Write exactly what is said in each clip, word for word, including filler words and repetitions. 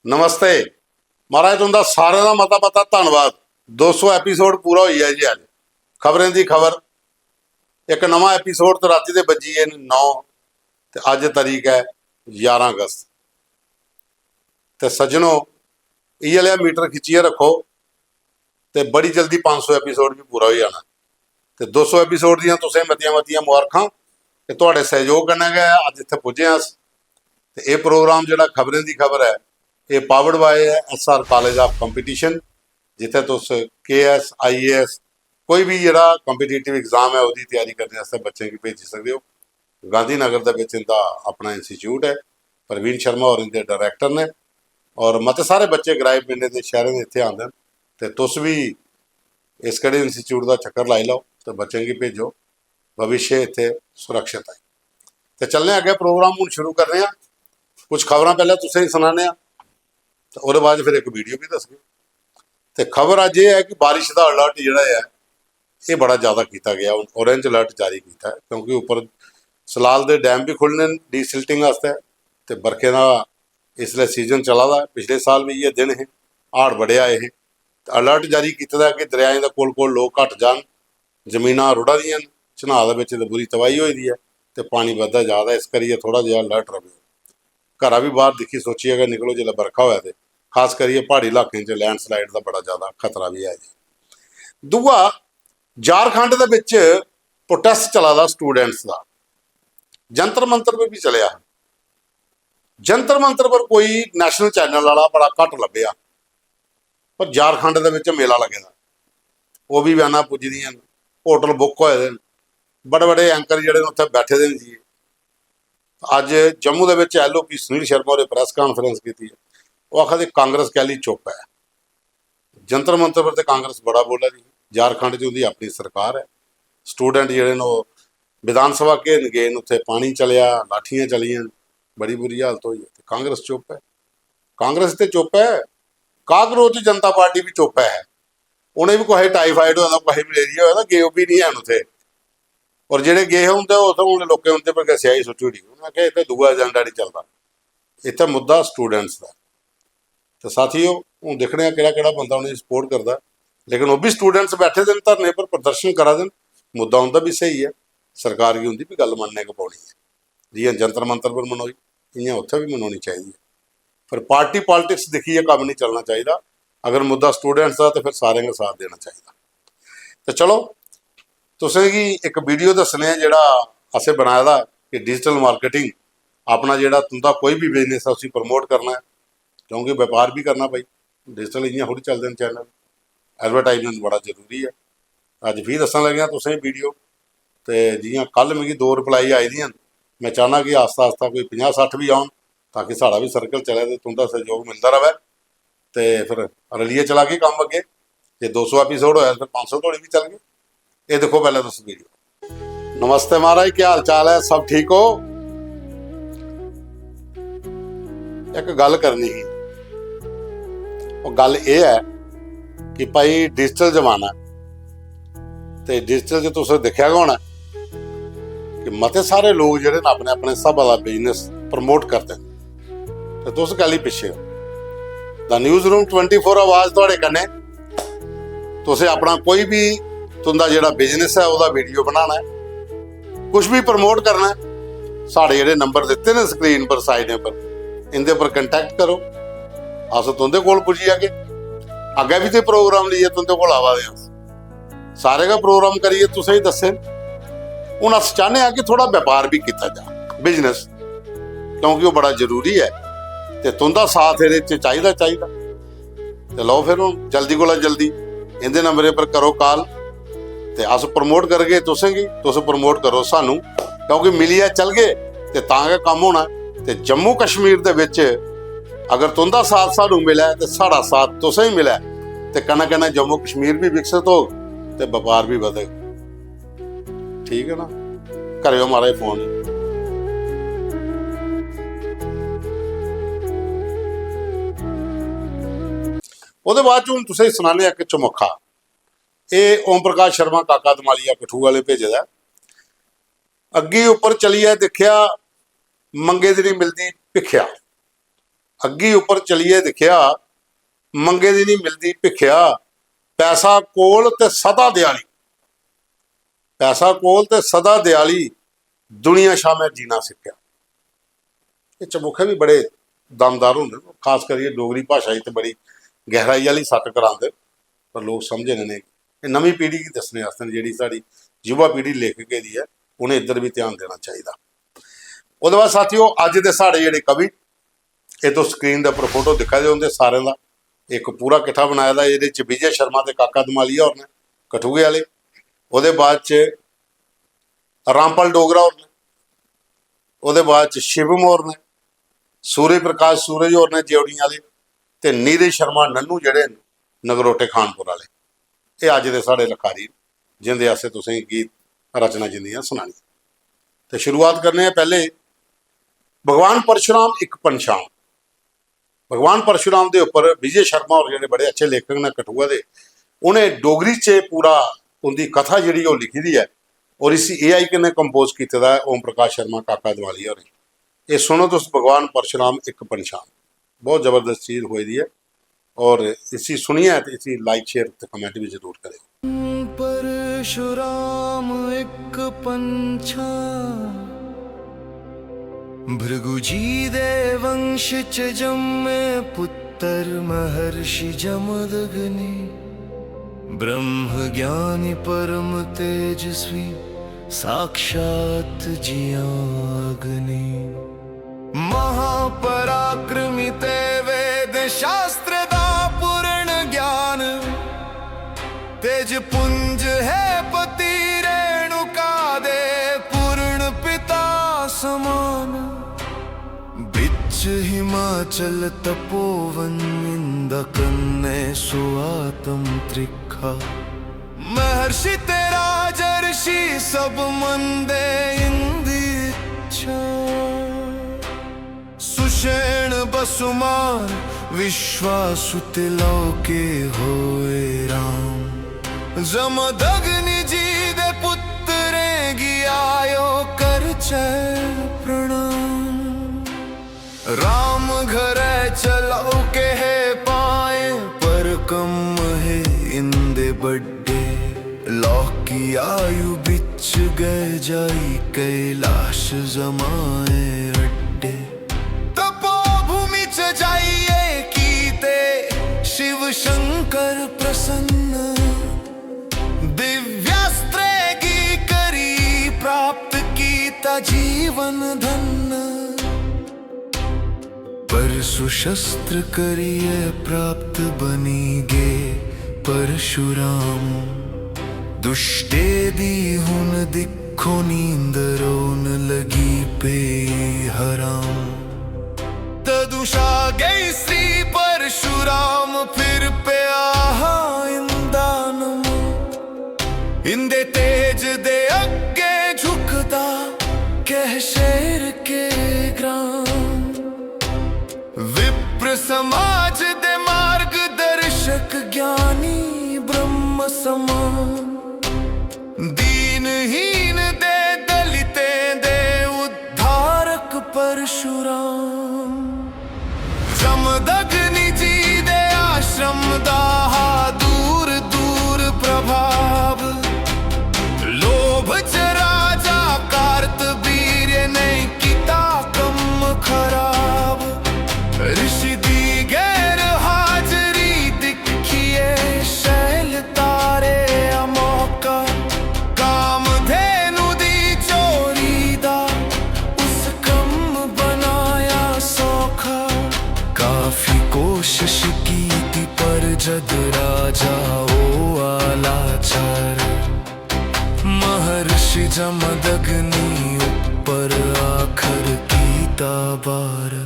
नमस्ते। महाराज, तुं'दा सारें दा मता मता धन्नवाद। दो सौ एपिसोड पूरा होई गेआ जी अज्ज। खबरें दी खबर, इक नमां एपिसोड ते रातीं दे बज्जी गे न नौ, ते अज्ज तरीक ऐ ञारां अगस्त। ते सज्जनो, इ'यै लेहा मीटर खिच्चियै रक्खो, ते बड़ी जल्दी पंज सौ एपिसोड बी पूरा होई जाना। ते दो सौ एपिसोड दियां तुसें मतियां मतियां मुबारखां। ते थुआढ़े सैह्योग कन्नै गै अज्ज इत्थै पुज्जे आं अस। ते एह् प्रोग्राम जेह्ड़ा खबरें दी खबर ऐ, एह् powered by A S R college of competition, जित्थै तुस के एस, आई ए एस, कोई बी जेह्ड़ा कम्पिटिटिव एग्जाम ऐ, ओह्दी त्यारी करने आस्तै बच्चें गी भेजी सकदे ओ। गांधीनगर दे बिच इंदा अपना इंस्टीट्यूट ऐ, प्रवीण शर्मा होर इंदे डायरैक्टर ने, और मते सारे बच्चे ग्राएं पिंडें दे शैह्रें दे इत्थै आंदे न। ते तुस बी इस केह्ड़े इंस्टीट्यूट दा चक्कर लाई लैओ ते बच्चें गी भेजो, भविष्य इत्थै सुरक्षित ऐ। ते चलने आं अग्गें, प्रोग्राम हून शुरू करने आं। कुछ खबरां पैह्लें तुसें गी सनाने आं ते ओह्दे बाद फिर इक वीडियो बी दसगे। ते खबर अज्ज एह् ऐ कि बारिश दा अलर्ट जेह्ड़ा ऐ, एह् बड़ा ज्यादा कीता गेआ, हून orange alert जारी कीता ऐ, क्योंकि उप्पर सलाल दे डैम बी खु'ल्लने न डीसिल्टिंग आस्तै। ते बरखें दा इसलै सीजन चला दा ऐ, पिछले साल बी इ'यै दिन हे, हाड़ बड़े आए हे। ते अलर्ट जारी कीते दा ऐ कि दरियाएं दे कोल कोल लोक घट्ट जान, जमीनां रुढ़ा दियां न, चन्हां दे बिच ते बुरी तबाही होई दी ऐ ते पानी बधदा जा दा ऐ, इस करियै थोह्ड़ा जेहा अलर्ट र'वेओ। घरा बी बाह्र दिक्खी सोचियै गै निकलो, जेल्लै बरखा होऐ ते खास करियै प्हाड़ी इलाकें च लैंडस्लाइड दा बड़ा ज्यादा खतरा बी ऐ जी। दूआ, झारखंड दे बिच प्रोटेस्ट चला दा स्टूडेंट्स दा, जंतर मंतर पर बी चलेआ। जंतर मंतर पर कोई नेशनल चैनल आह्ला बड़ा घट्ट लब्भेआ, पर झारखंड दे बिच मेला लग्गे दा, ओह् बी वैनां पुज्जी दियां न, होटल बुक होए दे न, बड़े बड़े एंकर जेह्ड़े न उत्थै बैठे दे न जी। अज्ज जम्मू दे बिच L O P Sunil Sharma होरें प्रैस कांफ्रेंस कीती ऐ, ओह् आखा दे कांग्रेस कैह्ली चुप्प ऐ। जंतर मंतर पर ते कांग्रेस बड़ा बोला दी ही, झारखंड च उंदी अपनी सरकार ऐ, स्टूडेंट जेह्ड़े न ओह् विधानसभा घेरन गे न, उत्थै पानी चलेआ, लाठियां चलियां, बड़ी बुरी हालत होई ऐ, ते कांग्रेस चुप्प ऐ। कांग्रेस ते चुप्प ऐ, काकरोच जनता पार्टी बी चुप्प ऐ। उ'नें बी कुसै टाइफाइड होए दा, कुसै मलेरिया होए दा, गे ओह् बी निं हैन उत्थै। और जेह्ड़े गे हे उं'दे, उत्थै उ'नें लोकें उं'दे पर गै स्याही सुट्टी ओड़ी। उ'नें आखेआ इत्थै दूआ एजेंडा निं चलदा, इत्थै मुद्दा स्टूडेंट्स दा। ते साथियो, हून दिक्खने आं केह्ड़ा केह्ड़ा बंदा उ'नेंगी सपोर्ट करदा, लेकिन ओह् बी स्टूडेंट्स बैठे दे न धरने पर, प्रदर्शन करा दे न, मुद्दा उं'दा बी स्हेई ऐ, सरकार गी उं'दी बी गल्ल मन्नने गै पौनी ऐ। जि'यां जंतर मंतर पर मनोई, इ'यां उत्थै बी मनोनी चाहिदी ऐ। पर पार्टी पॉलिटिक्स दिक्खियै कम्म निं चलना चाहिदा। अगर मुद्दा स्टूडेंट्स दा ते फिर सारें गै साथ देना चाहिदा। ते चलो, तुसें गी इक वीडियो दस्सने आं जेह्ड़ा असें बनाए दा कि डिजिटल मार्केटिंग, अपना जेह्ड़ा तुं'दा कोई बी बिजनेस ऐ उसी प्रमोट करना ऐ, क्योंकि बपार बी करना भाई, डिजिटल इ'यां थोड़ी चलदे न चैनल। एडवर्टाइजमेंट बड़ा जरूरी ऐ। अज्ज फ्ही दस्सन लगे आं तुसें वीडियो, ते जि'यां कल मिगी दो रिप्लाई आई दियां न, में चाह्न्नां कि आस्ता आस्ता कोई पंजाह् सट्ठ बी औन, ताकि साढ़ा बी सर्कल चलै ते तुं'दा सैह्योग मिलदा र'वै, ते फिर रलियै चलागे कम्म अग्गें। जे दो सौ एपिसोड होआ ते फिर पंज सौ धोड़ी बी चलगे। एह् दिक्खो पैह्लें तुस वीडियो। नमस्ते महाराज, केह् हाल चाल ऐ? सब ठीक ओ? इक गल्ल करनी ही। ओह् गल्ल एह् ऐ कि भाई, डिजिटल जमाना ऐ, ते डिजिटल च तुस दिक्खेआ गै होना कि मते सारे लोक जेह्ड़े न, अपने अपने स्हाबा दा बिजनेस प्रमोट करदे न, ते तुस कैह्ली पिच्छे ओ? The news room twenty four आवाज थुआढ़े कन्नै। तुसें अपना कोई बी, तुं'दा जेह्ड़ा बिजनेस ऐ, ओह्दा वीडियो बनाना ऐ, कुछ बी प्रमोट करना ऐ, साढ़े जेह्ड़े नंबर दित्ते न स्क्रीन पर, साइडें पर, इं'दे पर कंटैक्ट करो, अस तुं'दे कोल पुज्जी जागे। अग्गें बी ते प्रोग्राम लेइयै तुं'दे कोल आवा दे आं, सारे गै प्रोग्राम करियै तुसें गी दस्से न। हून अस चाह्न्ने आं कि थोह्ड़ा बपार बी कीता जा, बिजनेस, क्योंकि ओह् बड़ा जरूरी ऐ, ते तुं'दा साथ एह्दे च चाहिदा, चाहिदा। ते लओ फिर, हून जल्दी कोला जल्दी इं'दे नंबरें पर करो काल, ते अस प्रमोट करगे तुसें गी, तुस प्रमोट करो सानू, क्योंकि मिलियै चलगे ते तां गै कम्म होना। ते जम्मू कश्मीर दे बिच अगर तुं'दा साथ सानू मिलै ते साढ़ा साथ तुसें गी मिलै, ते कन्नै कन्नै जम्मू कश्मीर बी विकसित होग ते बपार बी बधग। ठीक ऐ ना? करेओ महाराज फोन। ओह्दे बाद च हून तुसें सनाने आं इक चमुखा। एह् ओम प्रकाश शर्मा, काका दमालिया, कठुआ आह्ले भेजे दा ऐ। अग्गी उप्पर चलियै दिक्खेआ, मंगे दी निं मिलदी भिक्खेआ। अग्गी उप्पर चलियै दिक्खेआ, मंगे दी निं मिलदी भिक्खेआ। पैसा कोल ते सदा देआली, पैसा कोल ते सदा देआली, दुनिया शा में जीना सिक्खेआ। एह् चमुखे बी बड़े दमदार होंदे न, खास करियै डोगरी भाशा च ते बड़ी गैहराई आह्ली सट्ट करांदे न, पर लोक समझदे नेईं। एह् नमीं पीढ़ी गी दस्सने आस्तै न, जेह्ड़ी साढ़ी युवा पीढ़ी लेखकें दी ऐ, उ'नें इद्धर बी ध्यान देना चाहिदा। ओह्दे बाद साथियो, अज्ज दे साढ़े जेह्ड़े कवि, एह् तुस स्क्रीन दे उप्पर फोटो दिक्खा दे होंदे सारें दा, इक पूरा किट्ठा बनाए दा। एह्दे च विजय शर्मा ते काका धमालिया होर न, कठुए आह्ले। ओह्दे बाद च रामपाल डोगरा होर न, ओह्दे बाद च शिवम होर न, सूर्य प्रकाश सूरज होर न जेवड़ियां आह्ले, ते नीरज शर्मा नन्नू जेह्ड़े न नगरोटे खानपुर आह्ले। एह् अज्ज दे साढ़े लखारी न, जिंदे आस्तै तुसें गी गीत रचना जिंदियां सनानियां। ते शुरुआत करने आं पैह्ले भगवान परशुराम इक पंछान। भगवान परशुराम दे उप्पर विजय शर्मा होर जेह्ड़े बड़े अच्छे लेखक न कठुआ दे, उ'नें डोगरी च पूरा उं'दी कथा जेह्ड़ी ओह् लिखी दी ऐ, और इसी एआई कन्नै कंपोज कीते दा ऐ ओम प्रकाश शर्मा काका धमालिया होरें। एह् सुनो तुस, भगवान परशुराम इक पंछान, बहुत जबरदस्त चीज होई दी ऐ। और इसी सुनियै ते इसी लाइक, शेयर ते कमेंट भी जरूर करेओ। परशुराम इक पंछा, भृगु जी दे वंश च जम्मे पुत्र महर्षि जमदग्नि। ब्रह्म ज्ञानी परम तेजस्वी, साक्षात जियां अग्नि। महापराक्रमी ते वेद शास्त्र दा पूर्ण ज्ञान। तेज पुंज है पति रेणुका दे, पूर्ण पिता समान। बिच हिमाचल तपोवन, इंदा कन्ने सुआतम त्रिखा। महर्षि ते राजर्षि सब मनदे इंदी इच्छा। सुषेण बसुमार विश्वासु तिलौके होए राम। जमदग्नि जी दे पुत्तरें गी आयो करचै प्रणाम। राम घरै च लौके हे पाए, पर कम्म हे इंदे बड्डे। लौकी आयु बिच गए जाई, कैलाश जमाए अड्डे। तपोभूमि च जाइए कीते शिव शंकर प्रसन्न। दिव्यास्त्रे गी करी प्राप्त कीता जीवन धन। परसु शस्त्र करियै प्राप्त बनी गे परशुराम। दुष्टे दी हुन दिक्खो नींदर होन लगी पेई हराम। तदु शा गई श्री परशुराम फिर पेआ हा इंदा नमो। इंदे तेज दे अग्गे झुकदा कह शहर के ग्राम। विप्र समाज दे मार्गदर्शक ज्ञानी ब्रह्म समान। दीनहीन दे दलितें दे उद्धारक परशुराम। जमदग्नि जी दे आश्रम दा हा दूर दूर प्रभाव। लोभ च राजा कार्तवीर्य ने किता कम्म खराब। ऋषि दी गैर हाजरी दिक्खिए शैल तारे अमौका। कामधेनु दी चोरी दा उस कम्म बनाया सौखा। काफी कोशिश कीती पर जद राजा होआ लाचार। महर्षि जमदग्नि उप्पर आखर कीता बार।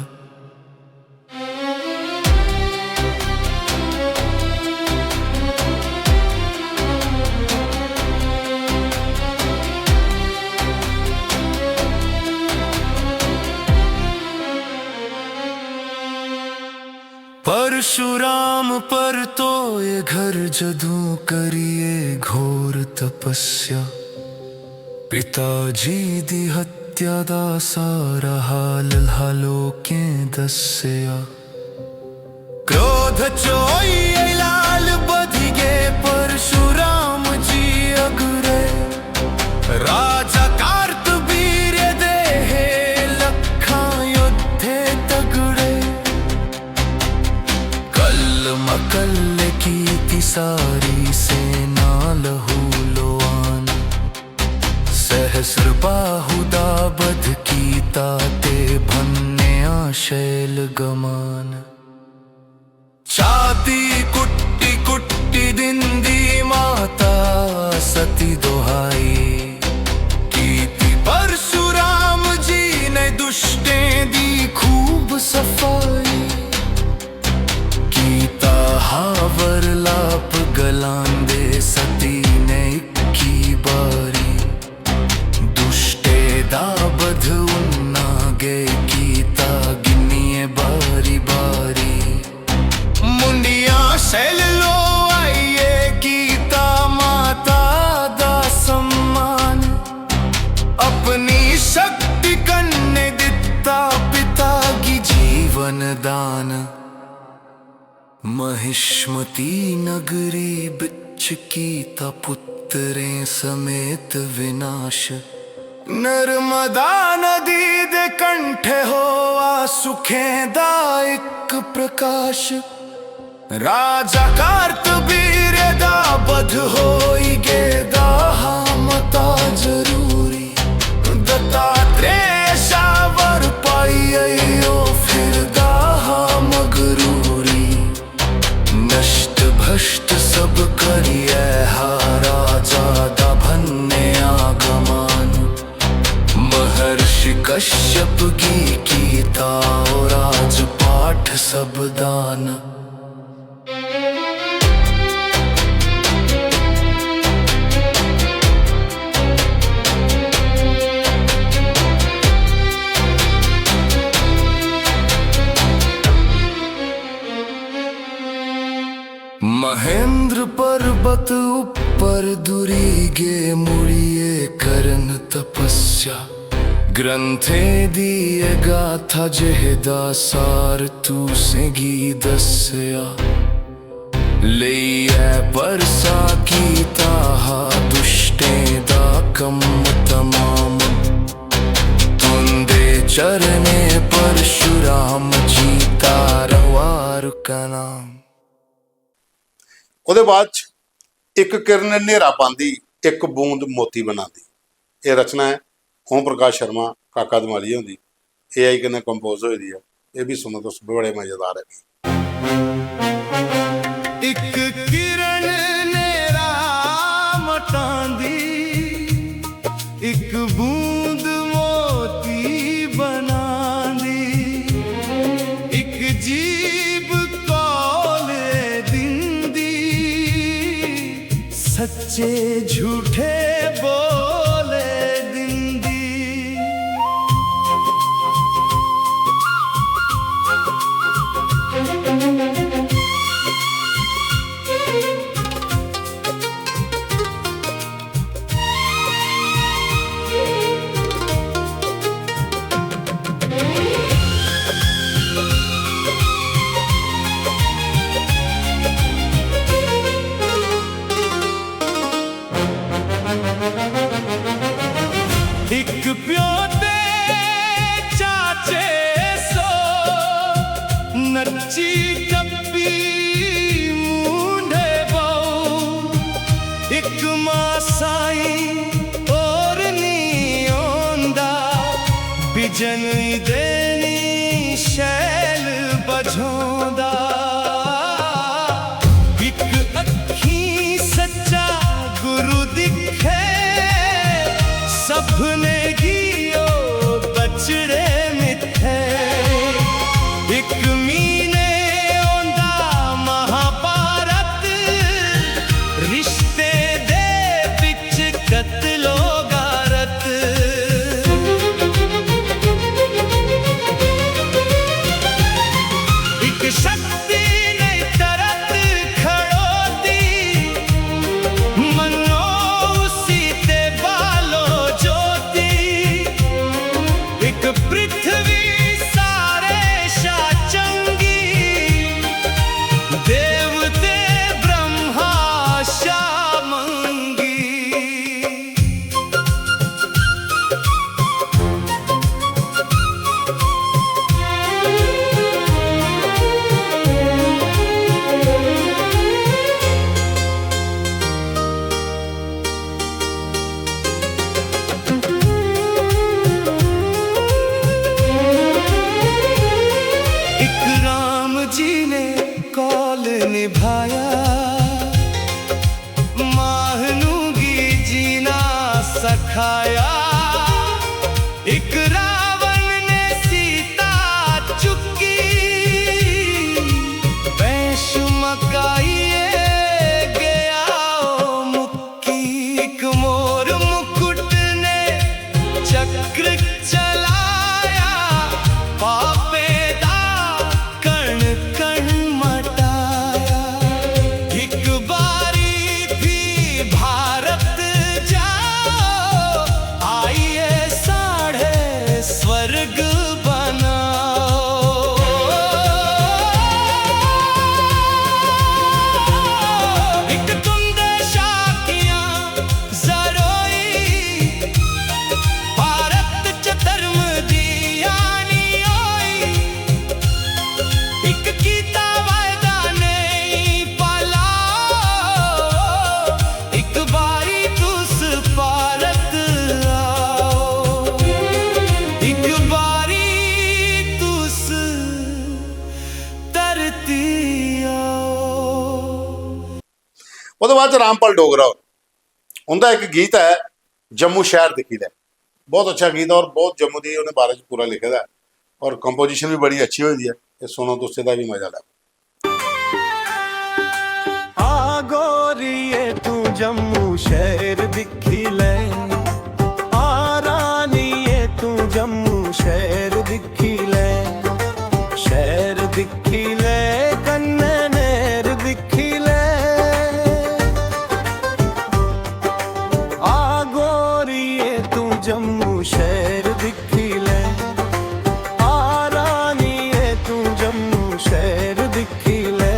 परशुराम परतोए घर जदूं करिए घोर तपस्या। पिता जी दी हत्या दा सारा हाल हा लोकें दस्सेआ। धचोई लाल बधिगे परशुराम जी अगरे। राजा कार्तवीर्य दे हे लखां योद्धे तगड़े। कल मकल कीती सारी सेना लहू लोआन। सहस्र बाहु दा बध कीता ते भन्नेआ शैल गमान। छाती कुट्टी कुट्टी दिंदी माता सती दोहाई। कीती परशुराम जी ने दुष्टें दी खूब सफाई। कीता हा वरलाप गलांदे सती ने इक्की बारी। दुष्टे दा बध उन्ना गै कीता गिनिये बारी बारी। मुंडियां सैल लो आइए कीता माता दा सम्मान। अपनी शक्ति कन्ने दित्ता पिता गी जीवन दान। महिष्मती नगरी बिच कीता पुत्तरें समेत विनाश। नर्मदा नदी दे कंठे होआ सुखें दा इक प्रकाश। राजा कार्तवीर्य दा बध होई गेदा हा मता जरूरी। दत्तात्रेय शा वर पाई आई ओ फिरदा हा मगरूरी। नष्ट भ्रष्ट सब करियै हा राजा दा भन्नेआ गमान। महर्षि कश्यप गी कीता ओ राजपाठ सब दान। महेंद्र पर्वत ऊपर दुरी गे मुड़िए करन तपस्या। ग्रंथें दी एह् गाथा जेह्दा सार तुसेंगी दस्सेआ। लेइयै परसा कीता हा दुष्टें दा कम्म तमाम। तुंदे चरणें परशुराम जीता रवा रुकना। ओह्दे बाद च इक किरण न्हेरा पांदी, इक बूंद मोती बनांदी। एह् रचना ऐ ओम प्रकाश शर्मा, काका दमालिया हुंदी। एआई कन्नै कंपोज होई दी ऐ। एह् बी सुनो तुस, बड़े मजेदार ऐ। इक किरण न्हेरा मटांदी, इक बूंद मोती बनांदी, इक जीभ कौले दिंदी, सच्चे झूठे बोले दिंदी। इक प्यो ते चाचे सो नच्ची टप्पी मुंढे बहू। इक मां साईं होर नी औंदा, बिजन देनी शैल बझोंदा। इक अक्खीं सच्चा गुरु दिक्खे, सभने गी ओह् बछड़े मित्थे। इक मीने औंदा महाभारत, रिश्ते दे बिच कतलो गारत। भाया, माहनू गी जीना सखाया। इक रावण ने सीता चुक्की, वैंश मकाइयै गेआ ओ मुक्की। इक मोर मुकुट ने चक्र चलाया, पापें दा कण कण मटाया। इक बारी भी भारत जाओ, आइए साढ़े स्वर्ग बनाओ। इक तुंदे शाकियां जरोई, भारत च धर्म दी आनी होई। इक कीता वायदा नेईं पाला, इक बारी तुस भारत आओ, इक बारी तुस धरती आओ। ओह्दे बाद च रामपाल डोगरा होर, उं'दा इक गीत ऐ जम्मू शैह्र दिक्खी लै, बहुत अच्छा गीत ऐ और बहुत जम्मू दी उ'नें बारे च पूरा लिखे दा ऐ और कंपोजिशन बी बड़ी अच्छी होई दी ऐ। एह् सुनो, तुस एह्दा बी मजा लैओ। आ गोरिये तू जम्मू शैह्र दिक्खी लै, आ रानिये तू जम्मू शैह्र दिक्खी लै, शैह्र दिक्खी लै, कन्नै नैह्र दिक्खी लै। आ गोरिये तू जम्मू शैह्र दिक्खी लै, आ रानिये तू जम्मू शैह्र दिक्खी लै।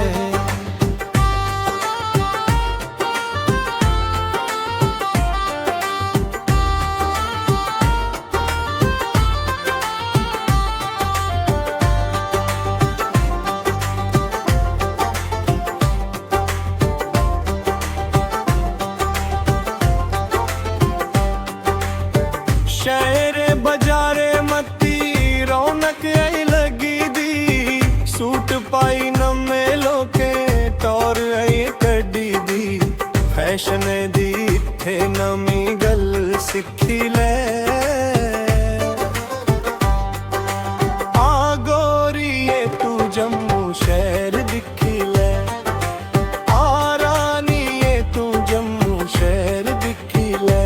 शैह्रे बजारे मती रौनक ऐ लग्गी दी, सूट पाई नमें लोकें टौह्र ऐ कड्ढी दी, फैशन दी इत्थै नमीं गल्ल सिक्खी लै। आ गोरिये तू जम्मू शैह्र दिक्खी लै, आ रानिये तू जम्मू शैह्र दिक्खी लै।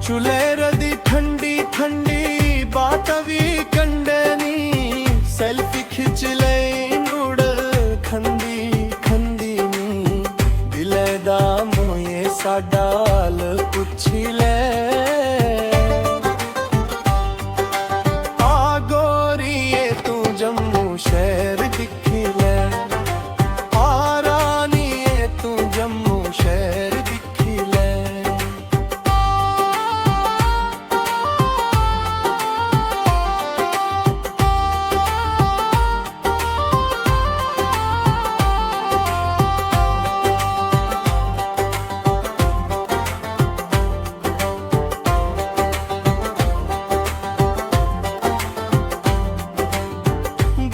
चुलेर दी ठंडी ठंडी बात भी कंडे नी, सेल्फी खिच ले नूडल खंदी खंदी नी, दिले दा मोए साडा हाल पुच्छी ले। आ गोरिये तू जम्मू शैह्र दिक्खी ले, आ रानिये तू जम्मू शैह्र दिक्खी ले।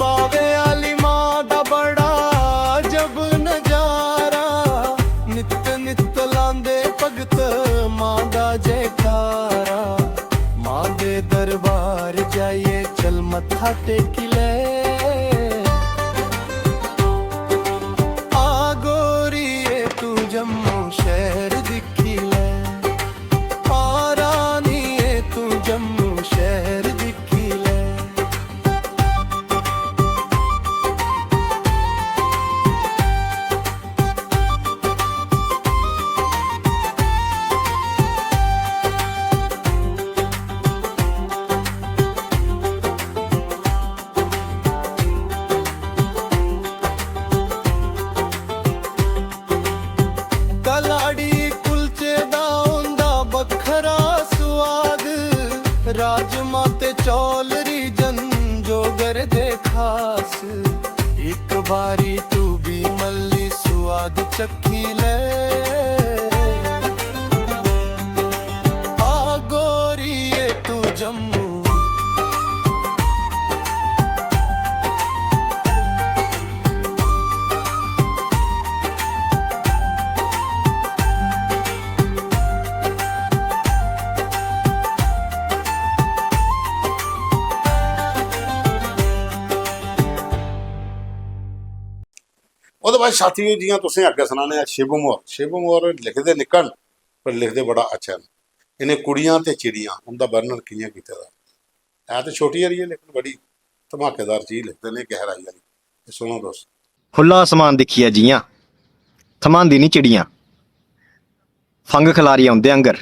बावे आली मां दा बड़ा अजब नजारा, नित नित लांदे भगत मां दा जयकारा। मां दे दरबार जाइए चल मत्था टेकी ले। आ गोरिये तू जम्मू शैह्र दिक्खी ले, आ रानिये तू जम्मू शैह्र दिक्खी ले। राजमा ते चौल रीजन जोगर दे खास। एक बारी तू भी मल्ली स्वाद चखी ले। आ गोरिये तू जम्मू। ओह्दे बाद साथियो, जियां तुसें अग्गें सनाने आं, शिवम होर, शिवम होर लिखदे निक्कन, पर लिखदे बड़ा अच्छा न। इ'नें कुड़ियां ते चिड़ियां, उं'दा वर्णन कि'यां कीते दा? है ते छोटी हारी ऐ, लेकिन बड़ी धमाकेदार चीज लिखदे न, गैहराई आह्ली। ते सुनो तुस। खु'ल्ला आसमान दिक्खियै जि'यां थम्हांदी निं चिड़ियां, फंघ खलारियै उं'दे आंगर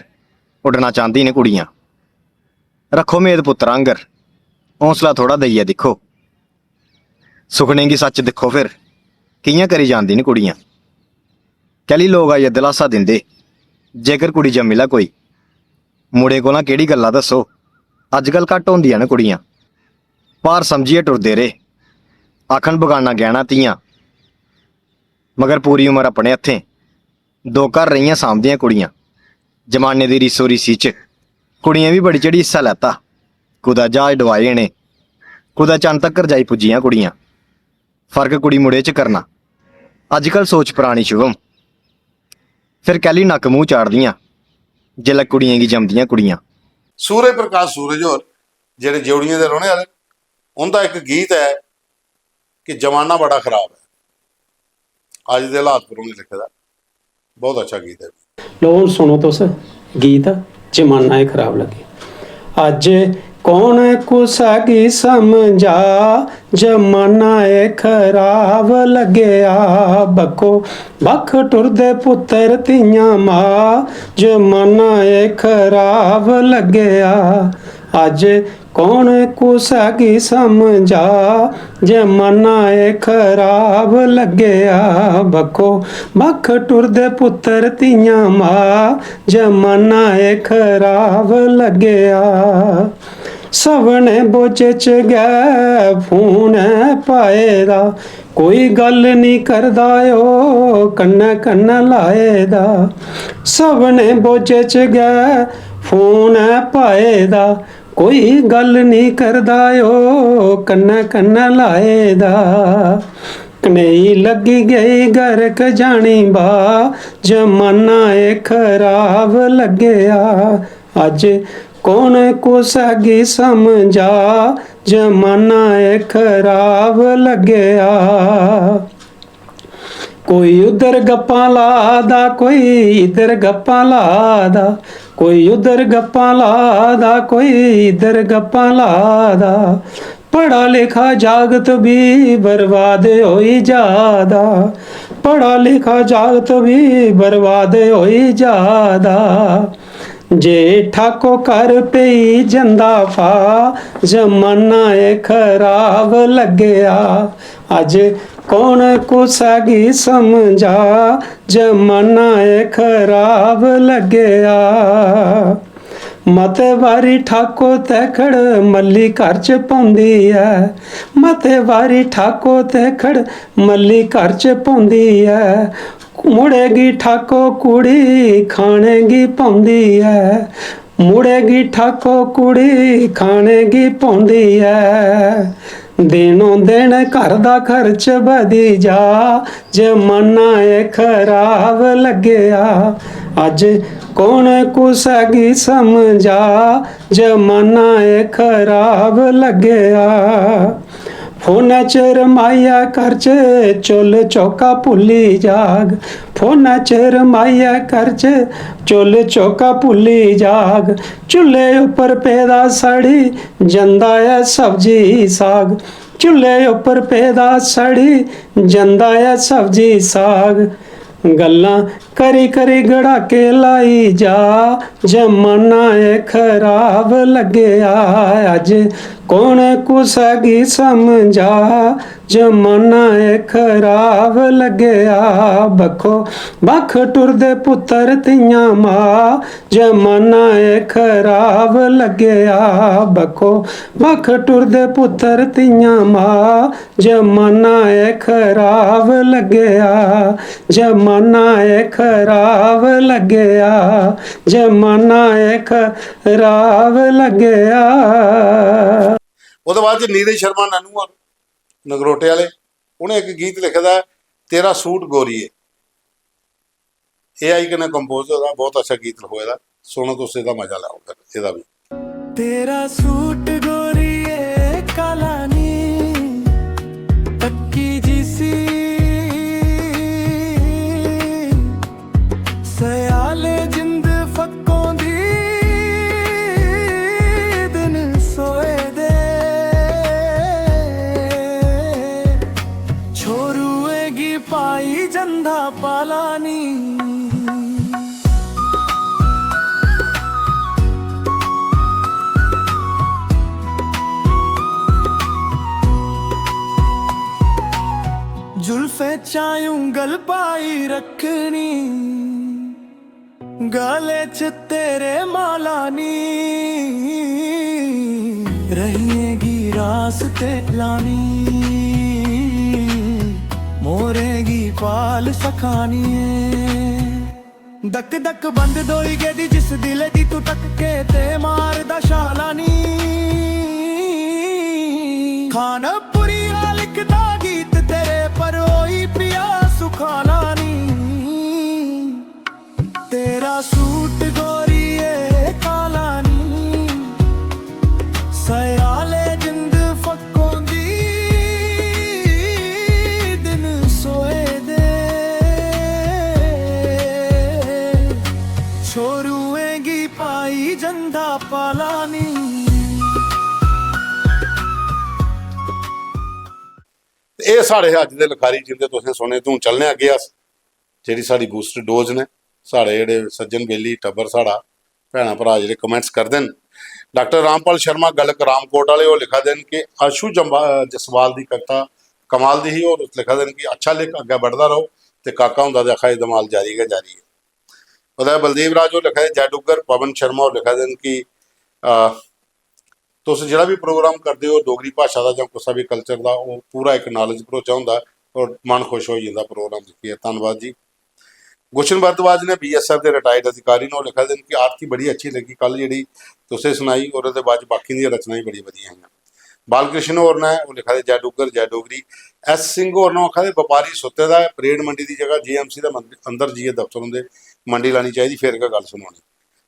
उड्डना चांह्दी न कुड़ियां। रक्खो मेद पुत्तरा आंगर, हौंसला थोह्ड़ा देइयै दिक्खो। सुखनें गी सच्च दिक्खो फिर, कि'यां करी जानदी न कुड़ियां। कैह्ली लोक आइयै दलासा दिंदे, जेकर कुड़ी जम्मी लै कोई। मुड़ें कोला केह्ड़ी गल्लां दस्सो, अजकल घट्ट होंदियां न कुड़ियां। भार समझियै टुरदे रेह्, आखन बगाना गैह्ना धियां। मगर पूरी उमर अपने हत्थें, दो घर रेहियां सांभदियां कुड़ियां। जमाने दी रीसो रीसी च कुड़ियें बी बड़ी चढ़ी हिस्सा लैता। कुदै ज्हाज डुआए इ'नें, कुदै चन्न तक्कर जाई पुज्जियां कुड़ियां। फर्क कुड़ी मुड़े च करना, अजकल सोच परानी शुभम। फिर कैह्ली नक्क मूंह चाढ़दियां, जिसलै कुड़ियें गी जमदियां कुड़ियां। सूरज प्रकाश सूरज होर, जेह्ड़े ज्यौड़ियें दे रौह्ने आह्ले, उं'दा इक गीत ऐ कि जमाना बड़ा खराब ऐ, अज्ज दे हालात पर उ'नें लिखे दा। बहुत अच्छा गीत ऐ। लो, हुन सुनो तुस गीत, जमाना ऐ खराब लग्गे। अज्ज कौन कुसै गी समझा, जमाना ऐ खराब लग्गेआ। बक्खो बक्ख टुरदे पुत्तर धियां मां, जमाना ऐ खराब लग्गेआ। अज्ज कौन कुसै गी समझा, जमाना ऐ खराब लग्गेआ। बक्खो बक्ख टुरदे पुत्तर धियां मां, जमाना ऐ खराब लग्गेआ। सभनें बोझे च गै फोन ऐ पाए दा, कोई गल्ल निं करदा ओ कन्नै कन्नै लाए दा। सभनें बोझे च गै फोन ऐ पाए दा, कोई गल्ल निं करदा ओ कन्नै कन्नै लाए दा। कनेही लग्गी गेई गरक जानी बा, जमाना ऐ खराब लग्गेआ। अज्ज कौन कुसै गी समझा, जमाना ऐ खराब लग्गेआ। कोई उधर गप्पां ला दा, कोई इधर गप्पां ला दा, कोई उधर गप्पां ला दा, कोई इधर गप्पां ला दा। पढ़ा लिखा जागत बी बर्बाद होई जा दा, पढ़ा लिखा जागत बी बर्बाद होई जा दा। जे ठाको घर पेई जंदा फा, जमाना ऐ खराब लग्गेआ। अज्ज कौन कुसै गी समझा, जमाना ऐ खराब लग्गेआ। मते बारी ठाको तैखड़ मल्ली घर च पौंदी ऐ, मते बारी ठाको तैखड़ मल्ली घर च पौंदी ऐ। मुड़े गी ठाको कुड़ी खाने गी पौंदी ऐ, मुड़े गी ठाको कुड़ी खाने गी पौंदी ऐ। दिनों दिन घर दा खर्च बधी जा, जमाना ऐ खराब लग्गेआ। अज्ज कौन कुसै गी समझा, जमाना ऐ खराब लग्गेआ। फोनै च रमाइयै घर च चु'ल्ल चौका भुल्ली जाग, फोनै च रमाइयै घर च चु'ल्ल चौका भुल्ली जाग। चु'ल्ले उप्पर पेदा सड़ी जंदा ऐ सब्जी साग, चु'ल्ले उप्पर पेदा सड़ी जंदा ऐ सब्जी साग। गल्लां करी करी गड़ाके लाई जा, जमाना ऐ खराब लग्गेआ अज्ज, कौन कुसै गी समझा, जमाना ऐ खराब लग्गेआ। बक्खो बक्ख टुरदे पुत्तर धियां मां, जमाना ऐ खराब लग्गेआ। बक्खो बक्ख टुरदे पुत्तर धियां मां, जमाना ऐ खराब लग्गेआ, जमाना ऐ खराब लग्गेआ, जमाना ऐ खराब लग्गेआ। ओह्दे बाद च नीरज शर्मा नन्नू होर नगरोटे आह्ले, उ'नें इक गीत लिखे दा ऐ, तेरा सूट गोरिये। एआई कन्नै कंपोज होए दा, बहुत अच्छा गीत लखोए दा। सुनो, तुस एह्दा मजा लैओ फिर एह्दा बी। तेरा सूट गोरिये काला नी, तक्की जिसी सयाले जिंद फक्कों दी, दिन सोए दे छोरुएं गी पाई जंदा पाला नी। जुल्फें चा ऊंगल पाई रखनी, गले च तेरे माला नी, रहियें गी रास ते लानी, मोरें गी पाल सखानी ऐ। धक धक बंद दोई गेदी जिस दिलै दी, तू तक के ते मारदा छाला नी। खानपुरिया लिखदा गीत तेरे पर, ओई पिया सुखाला नी। तेरा सूट गोरिये काला नी, सयाले जिंद फक्कों दी, दिन सोए दे छोरुएं गी पाई जंदा पाला नी। ते एह् साढ़े अज्ज दे लखारी, जिंदे तुसें सुने। ते हून चलने अग्गें अस, जेह्ड़ी साढ़ी बूस्ट डोज न, साढ़े जेह्ड़े सज्जन बेली टब्बर, साढ़ा भैनां भ्राऽ जेह्ड़े कमेंट्स करदे न। डाक्टर रामपाल शर्मा गलक रामकोट आह्ले, ओह् लिखा दे न कि आशु जम्बा-, जसवाल दी कविता कमाल दी ही। और लिखा दे न कि अच्छा लिख, अग्गें बढ़दा रहो, ते काका हुंदा ते आखा दे धमाल जारी गै जारी ऐ। ओह्दा बलदेव राज होर लिखा दे, जय डुग्गर। पवन शर्मा होर लिखा दे न कि अ, तुस जेह्ड़ा बी प्रोग्राम करदे ओ डोगरी भाशा दा जां कुसै बी कल्चर दा, ओह् पूरा इक नालेज भरोचा होंदा ऐ और मन खुश होई जंदा प्रोग्राम दिक्खियै। धन्नवाद जी। गुलशन भारद्वाज ने, बीएसएफ दे रिटायर्ड अधिकारी न, ओह् लिखा दे न कि आरती बड़ी अच्छी लग्गी कल, जेह्ड़ी तुसें सनाई, और ओह्दे बाद च बाकी दियां रचनां बी बड़ी बधिया हियां। बालकृष्ण होर ने, ओह् लिखा दे, जय डुग्गर, जय डोगरी। एस सिंह होर ने, ओह् आखा दे, बपारी सुत्ते दा ऐ, परेड मंडी दी जगह जेएमसी दे मंद-, अंदर जाइयै दफ्तर होंदे, मंडी लानी चाहिदी, फिर गै गल्ल सुनोनी।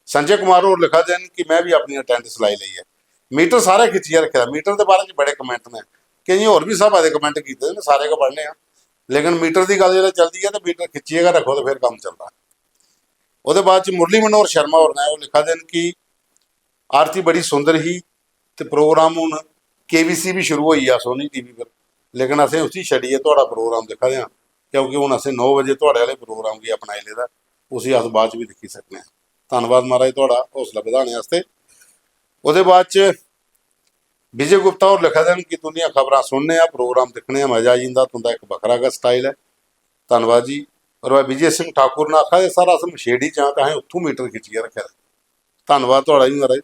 संजय कुमार होर लिखा दे न कि में बी अपनी अटेंडेंस लाई लेई ऐ। मीटर सारे खिच्चियै रक्खे दा। मीटर दे बारे च बड़े कमेंट न, केइयें होर बी स्हाबा दे कमेंट कीते दे न, सारे गै पढ़ने आं, लेकिन मीटर दी गल्ल जिसलै चलदी ऐ ते मीटर खिच्चियै गै रक्खो ते फिर कम्म चलदा। ओह्दे बाद च मुरली मनोहर शर्मा होर न, ओह् लिखा दे न कि आरती बड़ी सुंदर ही ते प्रोग्राम हून केबीसी बी शुरू होई गेआ सोनी टीवी पर, लेकिन असें उसी छड्डियै थुआढ़ा प्रोग्राम दिक्खा दे आं, क्योंकि हून असें नौ बजे थुआढ़े आह्ले प्रोग्राम गी अपनाई लेदा, उसी अस बाद च बी दिक्खी सकने आं। धन्नवाद महाराज थुआढ़ा हौसला बधाने आस्तै। ओह्दे बाद च विजय गुप्ता होर लिखा दे न कि तुंदियां खबरां सुनने आं, प्रोग्राम दिक्खने आं, मजा आई जंदा, तुंदा इक बक्खरा गै स्टाइल ऐ। धन्नवाद जी। और भाई विजय सिंह ठाकुर ने आखा दे, सर अस मछेड़ी च आं ते असें उत्थूं मीटर खिच्चियै रक्खे दा। धन्नवाद थुआढ़ा जी महाराज।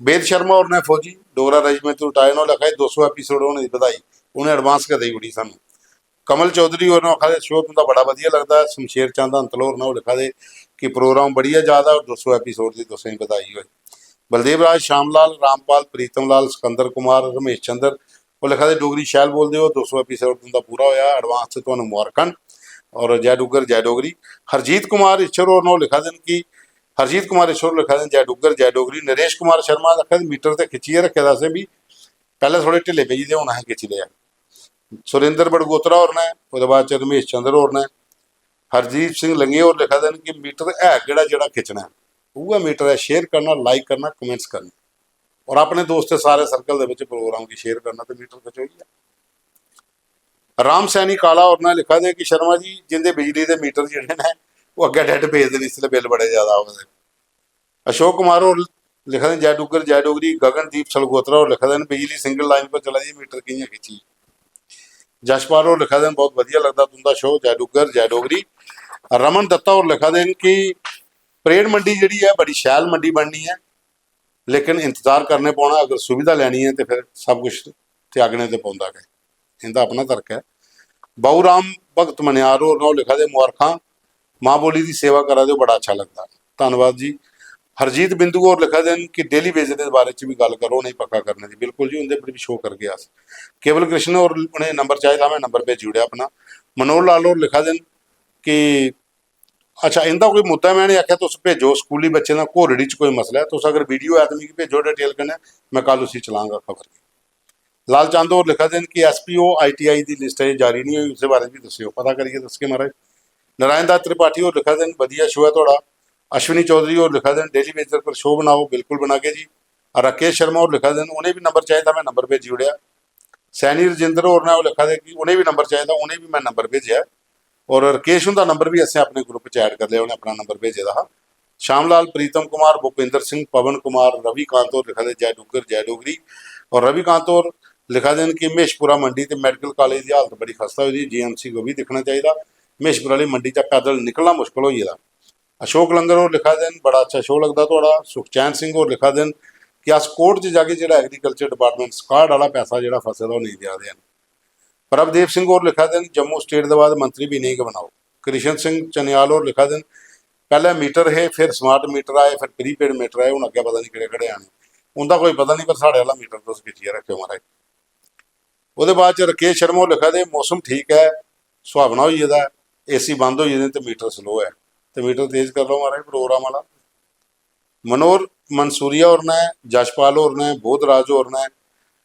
वेद शर्मा होर ने, फौजी, डोगरा रेजिमेंट तू रिटायर न, ओह् लिखा दे दो सौ एपिसोड होने दी बधाई, उ'नें एडवांस गै देई ओड़ी सानूं। कमल चौधरी होर आखा दे, शो तुं'दा बड़ा बधिया लगदा ऐ। शमशेर चंद हंतल होर न, ओह् लिखा दे कि प्रोग्राम बढ़िया जा दा और दो सौ एपिसोड दी तुसें बधाई होए। बलदेव राज, श्याम लाल, रामपाल, प्रीतम लाल, सिकंदर कुमार, रमेश चंद्र, ओह् लिखा दे, डोगरी शैल बोलदे ओ, दो सौ एपिसोड तुं'दा पूरा होआ, एडवांस च तुहानू मुबारखां न। और जय डुग्गर, जय डोगरी। हरजीत कुमार इच्छर होर न, ओह् लिखा दे न कि हरजीत कुमार इच्छर होर लिखा दे न, जय डुग्गर, जय डोगरी। नरेश कुमार शर्मा आखा दे, मीटर ते खिच्चियै रक्खे दा असें बी, पैह्लें थोह्ड़े ढिल्ले पेई गेदे, हून असें खिच्ची लेआ। सुरेंद्र बड़गोत्रा होर न, ओह्दे बाद च रमेश चंद्र होर न, हरदीप सिंह लंगे होर लिखा दे न कि मीटर है केह्ड़ा जेह्ड़ा खिच्चना ऐ, उ'ऐ मीटर ऐ, शेयर करना, लाइक करना, कमेंट्स करना और अपने दोस्तें सारे सर्कल दे बिच प्रोग्राम गी शेयर करना ते मीटर खिच्चोई गेआ। राम सैनी काला होर ने लिखा दे कि शर्मा जी, जिंदे बिजली दे मीटर जेह्ड़े न, ओह् अग्गें डेड पेदे न, इसलै बिल बड़े ज्यादा आवा दे। अशोक कुमार होर लिखा दे न, "जय डुग्गर जय डोगरी।" गगनदीप सलगोत्रा होर लिखा दे न, "बिजली सिंगल लाइन पर चला दी, मीटर कि'यां खिच्ची?" जशपाल होर लिखा दे न, "बहुत बधिया लगदा तुं'दा शो, जय डुग्गर जय डोगरी।" रमन दत्ता होर लिखा दे न कि परेड मंडी जेह्ड़ी ऐ, बड़ी शैल मंडी बननी ऐ, लेकिन इंतजार करने पौना, अगर सुविधा लैनी ऐ ते फिर सब कुछ त्यागने ते पौंदा गै। इं'दा अपना तर्क ऐ। बाऊ राम भगत मनियार होर न, ओह् लिखा दे, "मुबारखां, मां बोली दी सेवा करा दे ओ, बड़ा अच्छा लगदा।" धन्नवाद जी। हरजीत बिंदु होर लिखा दे न कि डेली वेजेस दे बारे च बी गल्ल करो, उ'नेंगी पक्का करने दी। बिल्कुल जी, उं'दे पर बी शो करगे अस। केवल कृष्ण होर, उ'नें नंबर चाहिदा, में नंबर भेजी ओड़ेआ अपना। मनोहर लाल होर लिखा दे न कि अच्छा, इं'दा कोई मुद्दा, में इ'नें आखेआ, "तुस भेजो, स्कूली बच्चें दा घोरड़ी च कोई मसला ऐ, तुस अगर वीडियो ऐ ते मिगी भेजो डिटेल कन्नै, में कल उसी चलांगा खबर गी।" लाल चंद होर लिखा दे न कि "एस P O I T I दी लिस्ट अजें जारी निं होई, उसदे बारे च बी दस्सेओ।" पता करियै दस्सगे महाराज। नारायण दत्त त्रिपाठी होर लिखा दे न, "बधिया शो ऐ थुआढ़ा।" अश्विनी चौधरी होर लिखा दे न, "डेली वेजर पर शो बनाओ।" बिल्कुल बनागे जी। राकेश शर्मा होर लिखा दे न, "उ'नें बी नंबर चाहिदा, में नंबर भेजी ओड़ेआ।" सैनी रजिंदर होर न, ओह् लिखा दे कि उ'नें बी नंबर चाहिदा, उ'नें बी में नंबर भेजेआ। और राकेश हुंदा नंबर बी असें अपने ग्रुप च ऐड करी लेआ, उ'नें अपना नंबर भेजे दा हा। श्याम लाल, प्रीतम कुमार, भूपिंदर सिंह, पवन कुमार, रविकांत होर लिखा दे, "जय डुग्गर, जय डोगरी।" और रविकांत होर लिखा दे न कि "महेशपुरा मंडी ते मैडिकल कालेज दी हालत बड़ी खस्ता होई दी, जे एम सी गी ओह् बी दिक्खना चाहिदा। महेशपुर आह्ली मंडी चा पैदल निकलना मुश्कल होई गेदा।" अशोक लंगर होर लिखा दे न, "बड़ा अच्छा शो लगदा थुआढ़ा।" सुखचैन सिंह होर लिखा दे न कि "अस कोर्ट च जागे, जेह्ड़ा एग्रीकल्चर डिपार्टमेंट स्काड आह्ला पैसा जेह्ड़ा फसे दा, ओह् नेईं देआ दे हैन।" प्रभदेव सिंह होर लिखा दे न, "जम्मू स्टेट दे बाद मंत्री बी इ'नेंगी गै बनाओ।" कृष्ण सिंह चनियाल होर लिखा दे न, "पैह्लें मीटर हे, फिर स्मार्ट मीटर आए, फिर प्रीपेड मीटर आए, हून अग्गें पता निं केह्ड़े केह्ड़े आने।" उं'दा कोई पता निं, पर साढ़े आह्ला मीटर तुस खिच्चियै रक्खेओ महाराज। ओह्दे बाद च राकेश शर्मा होर लिखा दे, "मौसम ठीक ऐ, सुहावना होई गेदा ऐ, ए सी बंद होई गेदे न ते मीटर स्लो ऐ, ते मीटर तेज करी लैओ महाराज प्रोग्राम आह्ला।" मनोहर मंसूरिया होर न, जशपाल होर न, बोधराज होर न,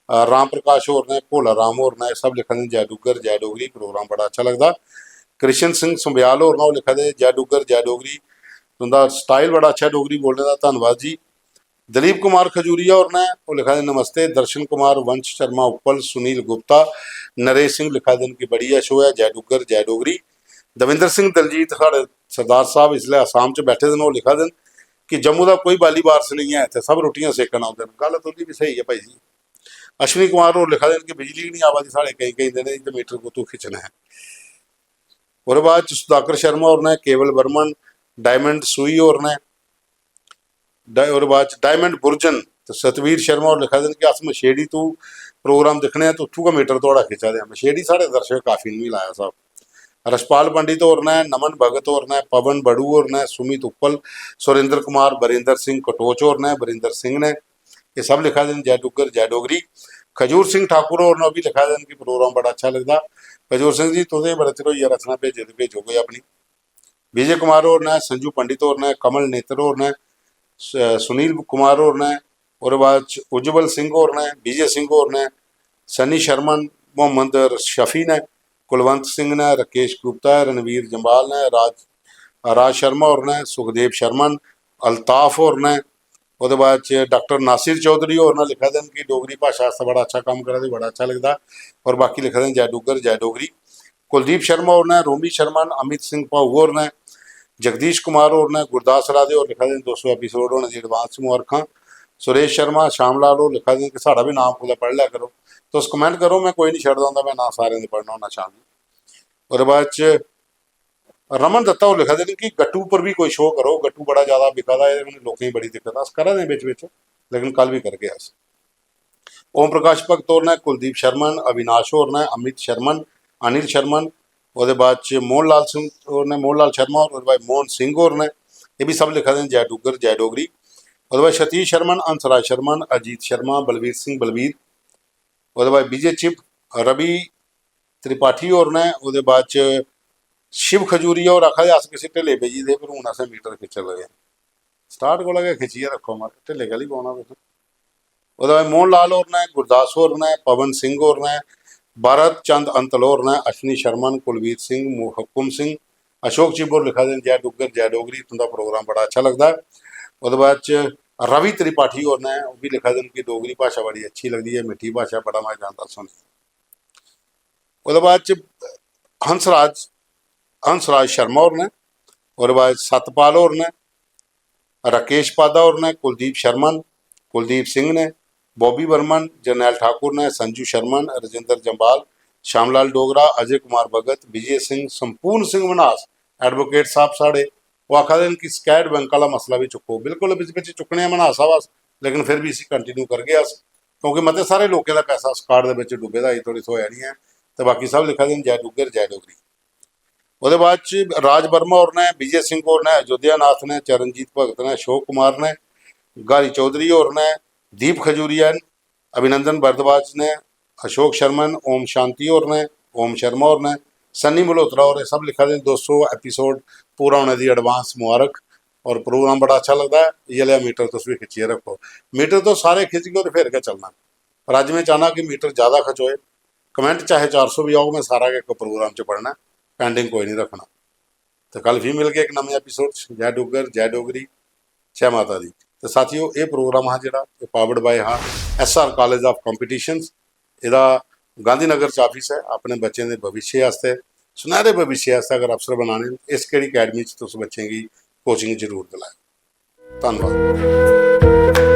अ, राम प्रकाश होर न, भोला राम होर न, एह् सब लिखा दे न, "जय डुग्गर, जय डोगरी, प्रोग्राम बड़ा अच्छा लगदा।" कृष्ण सिंह सुंबयाल होर न, ओह् लिखा दे, "जय डुग्गर, जय डोगरी, तुं'दा स्टाइल बड़ा अच्छा ऐ डोगरी बोलने दा, धन्नवाद जी।" दलीप कुमार खजूरिया होर न, ओह् लिखा दे, "नमस्ते।" दर्शन कुमार वंश शर्मा उप्पल, सुनील गुप्ता, नरेश सिंह लिखा दे न कि "बढ़िया शो ऐ, जय डुग्गर, जय डोगरी।" दविंदर सिंह दलजीत, साढ़े सरदार साहब, इसलै आसाम च बैठे दे न, ओह् लिखा दे न कि "जम्मू दा कोई बाली बारस नेईं ऐ, इत्थै सब रुट्टियां सेकन औंदे न।" गल्ल तुं'दी बी स्हेई ऐ भाई जी। अश्विनी कुमार होर लिखा दे न कि "बिजली गै निं आवा दी साढ़े केईं केईं दिन, ते मीटर कुत्थूं खिच्चना ऐ?" ओह्दे बाद च सुधाकर शर्मा होर न, केवल बर्मन, डायमंड सूई होर न, डाय-, ओह्दे बाद च डायमंड बुर्जन ते सतवीर शर्मा होर लिखा दे न कि "अस मछेड़ी तू प्रोग्राम दिक्खने आं, ते उत्थूं गै मीटर थुआढ़ा खिच्चा दे आं।" मछेड़ी साढ़े दर्शक काफी न, मिगी लाया साहब। रशपाल पंडित होर न, नमन भगत होर न, पवन बड़ू होर न, सुमित उप्पल, सुरेंद्र कुमार, बरिंदर सिंह कटोच होर न, बरिंदर सिंह न, एह् सब लिखा दे न, "जय डुग्गर, जय डोगरी।" खजूर सिंह ठाकुर होर न, ओह् बी लिखा दे न कि "प्रोग्राम बड़ा अच्छा लगदा।" खजूर सिंह जी, तुसें बड़ा चिर होई गेआ रचना भेजे दे, भेजो कोई अपनी। विजय कुमार होर न, संजू पंडित होर न, कमल नेत्र होर न, स-, सुनील कुमार होर न, ओह्दे बाद च उज्जवल सिंह होर न, विजय सिंह होर न, सन्नी शर्मा न, मोहम्मद शफी न, कुलवंत सिंह न, राकेश गुप्ता ऐ, रणवीर जम्वाल न, राज, राज शर्मा होर न, सुखदेव शर्मा न, अल्ताफ होर न, ओह्दे बाद च डाक्टर नासिर चौधरी होर न, लिखा दे न कि "डोगरी भाशा आस्तै बड़ा अच्छा कम्म करा दे, बड़ा अच्छा लगदा।" और बाकी लिखा दे न "जय डुग्गर, जय डोगरी।" कुलदीप शर्मा होर न, रोमी शर्मा न, अमित सिंह भाऊ होर न, जगदीश कुमार होर न, गुरदास राधे होर लिखा दे न, "दो सौ एपिसोड होने दी एडवांस च मुबारखां।" सुरेश शर्मा, श्याम लाल होर लिखा दे न कि "साढ़ा बी नाम कुतै पढ़ी लै करो।" तुस कमेंट करो, में कोई निं छड्डदा होंदा, में नांऽ सारें दे पढ़ना होन्ना, श्याम जी। ओह्दे बाद च रमन दत्ता होर लिखा दे न कि "गट्टू उप्पर बी कोई शो करो, गट्टू बड़ा ज्यादा बिका दा, एह्दे कन्नै लोकें गी बड़ी दिक्कत ऐ।" अस करा दे आं बिच बिच, लेकिन कल बी करगे अस। ओम प्रकाश भगत होर न, कुलदीप शर्मा न, अविनाश होर न, अमित शर्मा न, अनिल शर्मा न, ओह्दे बाद च मोहन लाल सिंह होर न, मोहन लाल शर्मा होर, ओह्दे बाद मोहन सिंह होर न, एह् बी सब लिखा दे न "जय डुग्गर, जय डोगरी।" ओह्दे बाद सतीश शर्मा न, हंसराज शर्मा न, अजीत शर्मा, बलवीर सिंह बलवीर, ओह्दे बाद विजय चिप, रवि त्रिपाठी होर न, ओह्दे बाद च शिव खजूरिया होर आखा दे, "अस किसी ढिल्ले बेही गेदे, पर हून असें मीटर खिच्चन लगे।" स्टार्ट कोला गै खिच्चियै रक्खो, मत ढिल्ले कैह्ली पौना तुसें। ओह्दे बाद मोहन लाल होर न, गुरदास होर न, पवन सिंह होर न, भारत चंद अंतल होर न, अश्विनी शर्मा न, कुलवीर सिंह, मु-, हुकुम सिंह, अशोक चिब होर लिखा दे न, "जय डुग्गर, जय डोगरी, तुं'दा प्रोग्राम बड़ा अच्छा लगदा ऐ।" ओह्दे बाद च रवि त्रिपाठी होर न, ओह् बी लिखा दे न कि "डोगरी भाशा बड़ी अच्छी लगदी ऐ, मिट्ठी भाशा, बड़ा मजा आंदा सुनियै।" ओह्दे बाद च हंसराज, हंसराज शर्मा होर न, ओह्दे बाद सतपाल होर न, राकेश पादा होर न, कुलदीप शर्मा न, कुलदीप सिंह ने, बॉबी वर्मा न, जरनैल ठाकुर ने, संजू शर्मा न, राजेंद्र जम्बाल, श्यामलाल डोगरा, अजय कुमार भगत, विजय सिंह, संपूर्ण सिंह मन्हास, एडवोकेट साहब साढ़े, ओह् आखा दे न कि स्कैड बैंक आह्ला मसला बी चुक्को। बिल्कुल बिच बिच चुक्कने आं मन्हास साहब अस, लेकिन फिर बी इसी कंटिन्यू करगे अस, क्योंकि मते सारे लोकें दा पैसा स्कैड दे बिच डुब्बे दा, अजें धोड़ी थ्होएआ निं ऐ। ते बाकी सब लिखा दे न, "जय डुग्गर, जय डोगरी।" ओह्दे बाद च राज वर्मा होर ने, विजय सिंह होर ने, अयोध्या नाथ ने, चरणजीत भगत ने, अशोक कुमार ने, गारी चौधरी होर ने, दीप खजूरिया न, अभिनंदन भारद्वाज ने, अशोक शर्मा न, ओम शांति होर ने, ओम शर्मा होर ने, सन्नी मल्होत्रा होर, एह् सब लिखा दे न। दो सौ एपिसोड पूरा होने दी एडवांस मुबारक। और प्रोग्राम बड़ा अच्छा लगदा ऐ, इ'यै लेहा मीटर तुस बी खिच्चियै रक्खो। मीटर तुस सारे खिच्चगे ते फिर गै चलना। पर अज्ज में चाह्न्नां कि मीटर ज़्यादा खचोए, कमेंट चाहे चार सौ बी औग, में सारा गै इक प्रोग्राम च पढ़ना, पैंडिंग कोई निं रक्खना। ते कल फ्ही मिलगे इक नमें एपिसोड च। जय डुग्गर, जय डोगरी, जय माता दी। ते साथियो, एह् प्रोग्राम हा जेह्ड़ा, एह् पावर्ड बाय हा S R college of competitions. एह्दा गांधीनगर च ऑफिस ऐ। अपने बच्चें दे भविष्य आस्तै, सुनैह्रे भविष्य आस्तै अगर अफसर बनाने न, इस केह्ड़ी अकैडमी च तुस बच्चें गी कोचिंग जरूर दिलाओ। धन्नवाद।